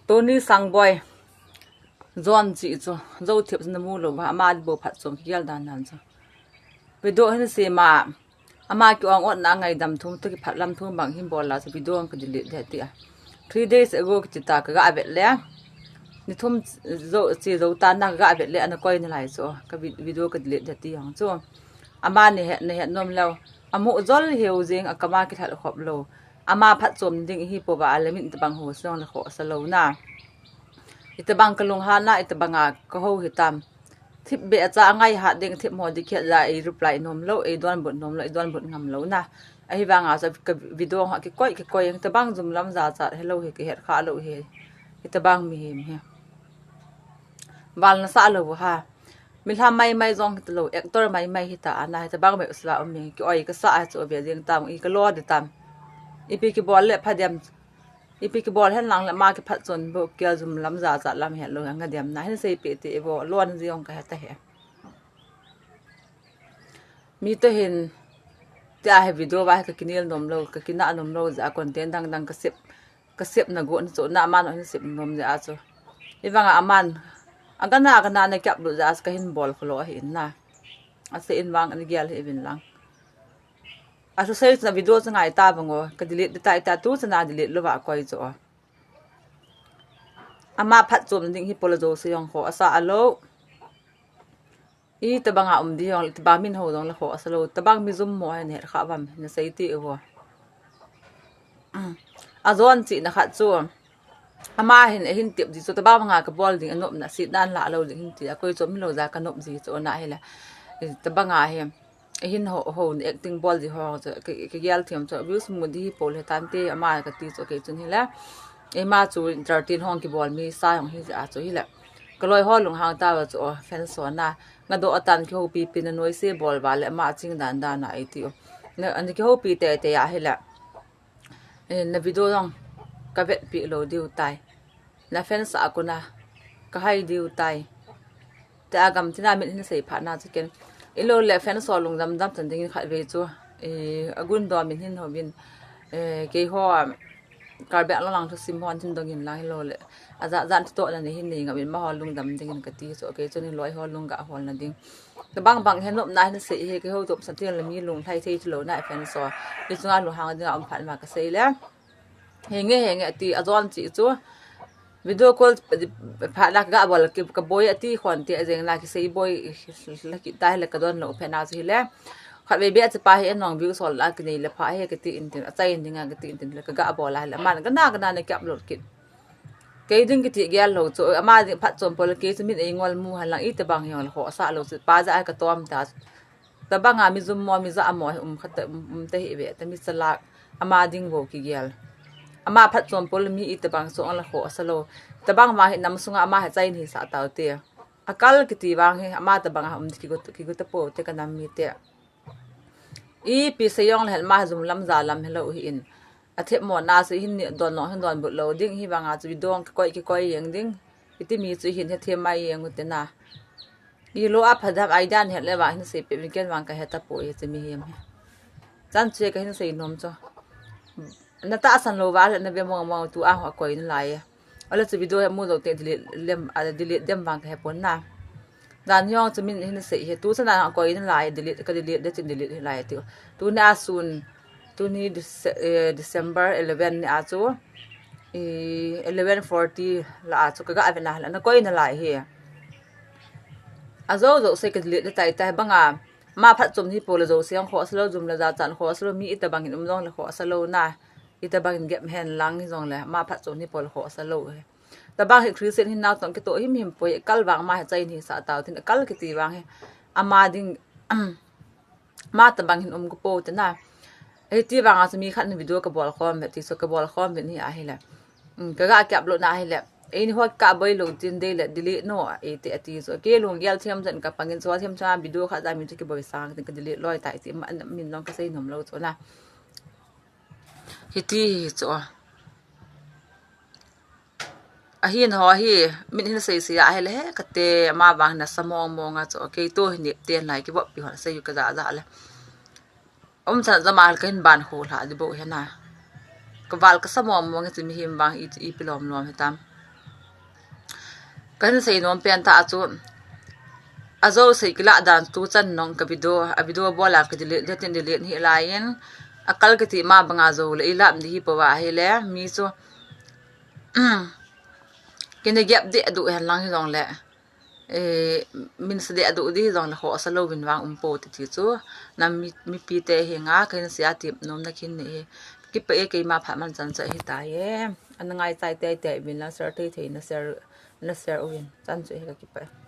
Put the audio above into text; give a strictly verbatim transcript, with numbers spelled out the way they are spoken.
Tony Sangboi, John chi chu, Jothip chu namu lou va, ama di bou phatchom kigel dan dan chu. Video hin sem a, ama ki-ong otna ngaidam thum toh kiphatlam thum bang hin bol a chu video ka delete de tia. Three days ago kiti ta ka ga vet le. Ni thum jou, chi jou ta na ka ga vet le ana koi nalai chu. Ka vi-, video ka delete de ti jong chu. Ama nahet, nahet nom lou. Amu jol heu jing a kama kilhal khop lou. Ama phatchom ding hi pouva a le min tabang ho song le khosa lou na. Itabang ka lunghan na, itabang a ka ho hitam. Thip be a cha angai hat ding thip mo di khet ja ei reply nom lou, ei donbut nom lou, ei donbut ngam lou na. Ahivang a cha ka video ha kikoi, kikoi, itabang jum lam jachat helou hi kihet kha lou hi. Itabang mihem hi. Val nasa lou ha. Milham maimai jong hita lou, actor maimai hita ana, hitabang mai usla um mi, ki-oi kasa a chu ve jing tam, i ka lo di tam. Ipi kibol le pha dem, ipi kibol hen lang le ama kiphatchom bou, kia jum lam jachat lam helou, anga dem na, hin sei pe ti vo, lon jong ka heta he. Mi toh hin, tia hi video va hi ka kinel nom lou, ka kina nom lou, ja content dang dang ka sep, ka sep na go na chu, na aman hin sep nom ja chu. Ivang a aman, agana, agana na kiap lou ja chu ka hin bol kho lou ahi in na. Ase in vang ani gel hi vin lang. Asu sei chuna video chu ngai ta vang o, ka delete ta ita tu chuna delete lou va koi chu o. Ama phatchom ding hi pola jo se jong khosa lou. Itabang a um di jong, itabang min ho jong le khosa lou. Tabang mi jum mo hi nahet kha vam, na sei ti vo. A John chi na khat chu. Ama hin, ahin tep ji chu, tabang nga ka bol ding, anop na, sit nan la lou ding, hin ti, akoi chom lou ja ka nop ji chu, na hi le. Tabang a hi, ahin ho, ho, acting bol ji ho chu, ka, ka gel thiam chu, views mu di hi pol he tan te, ama ka ti chu, kei chun hi le. Ema chu entertain hong kibol mi sa hong hi ja chu hi le. Ka loi ho lunghang ta va chu, o, fan so na. Nga do atan kihopi pi na noise bol va le, ama ching dan dan a ei ti o. Na, ani kihopi te te a hi le. Eh, na video jong ka vetpi lou diu tai. Na fans a kona ka hai diu tai. Te agam tina min hin sei phat na chu ken. Ilou le fans ho lungdam dam chan ding khat ve chu. Eh, agun do min hin ho bin. Eh, kei ho, um, Karbi Anglong lang thusim ho hin dong in lang ilou le. Aja jan to na ni hin ni ngam in ma ho lungdam ding in ka ti chu. Kei chu ni loi ho lung ga hol na ding. Tabang bang hi nop na hin sei hi, kei ho tup sa ti le mi lunglhai thei chu lou na fan so. I chunga lunghang dinga um phat ma ka sei le. Henge, henge ti a John chi chu. Video call phat la ka bol ki, ka boi ati khon ti a jeng la ki sei boi la ki ta le ka don lou phe na chu hi le. Khat ve be a chi pa hi en nong view sol la ki nei le pha he ka ti in tin, a chai in dinga ka ti in tin le ka ga bol la le. Man ka na, ka na ne kiap lou kit. Kei ding kiti gel lou chu, ama ding phatchom pol kei chu min ei ngol mu han lang itabang hi jong le khosa lou chu, pa ja ai ka tom ta. Tabang a mi jum mo, mi ja mo hi um khat um, um te hi ve, ta mi chalak, ama ding vo kigel. Ama phatchom pol mi itabang chu jong le khosa lou. Tabang ma hi nam sunga ama hi chain hi sa tau te. Akal kiti vang hi, ama tabang a um kigo, kigo ta po te ka nam mi te. Ipi sei jong le hen ma jum lam ja lam helou hi in. Athep mo na se hin ni don long hin donbut lou ding hi vang a chu video kikoi kikoi jeng ding. Iti mi chu hin hethem mai jeng u te na. Ilou a pha dam idea het le va hin sei pe vin ken vang ka heta po e che mi hem he. Chan chu ka hin sei nom chu. Na tahsan lou va le na ve mong mong tu a ho koi na lai e. Ole chu video hi mu jou te delete lem, a, delete dem vang ka he pon na. Dan jong chu min hin sei hi tu chana koi na lai delete, ka delete de chin delete hi lai ti. Tuni a sun, tuni Dece-, eh, December eleven ni a chu, eh, eleven forty la a chu ka ga ve na la na koi na lai hi. A jou jou sei ka delete de tai tai bang a. Ma phatchom hi pol a jou sei ang khosa lou jum la ja chan khosa lou mi itabang in um jong le khosa lou na. Itabang in gep hen lang hi jong le, ma phatchom hi pol khosa lou he. Tabang hi Christian hin nau tong kito him him poi, kal vang ma hi chain hi sa tau tin, kal kiti vang hi. Ama ding, ma tabang hin um ko po te na. Hiti vang a chu mi khat in video ka bol khom ve ti chu ka bol khom ve ni a hi le. Um, ka ga kiap lou na hi le. Ei ni ho ka boi lou tin dei le delete no, ei te ati chu. Kei lung gel thiam chen ka pangin chu thiam cha video khat ja mi chu kiboi sang tin ka delete loi tai ti ma, min jong ka sei nom lou chu na. Hiti hi chu. Ahin ho hi, min hin sei sei a hi le he, ka te ama vang na sa mong mong a chu. Kei tu hi nep ten lai ki vop pi hon sei u ka ja ja le. Um chan ja ma ka hin ban khu hla di bo he na. Ka val ka sa mong mong chu mi him vang i, ipi lom lom he tam. Kahin seinom pen tah chu, ajou sei kilah dan tu chan nong ka video, a video bol a ka delete, delete in delete hi lai in, akal kiti ma banga jou le ilah di hi po va ahile, mi chu, kina gep deh duh hen lang hi jong le, eh, min sa deh duh di hi jong le khoh sa louvin vang um po ti ti chu, nam mi, mipi te hi nga kahin sei a tip nom na kin ni hi. Kipah e, keima phat man chan cha hi ta e. Ana ngai chai tei tei vin la share thei thei na share, na share uvin. Chan chu hi ka kipah e.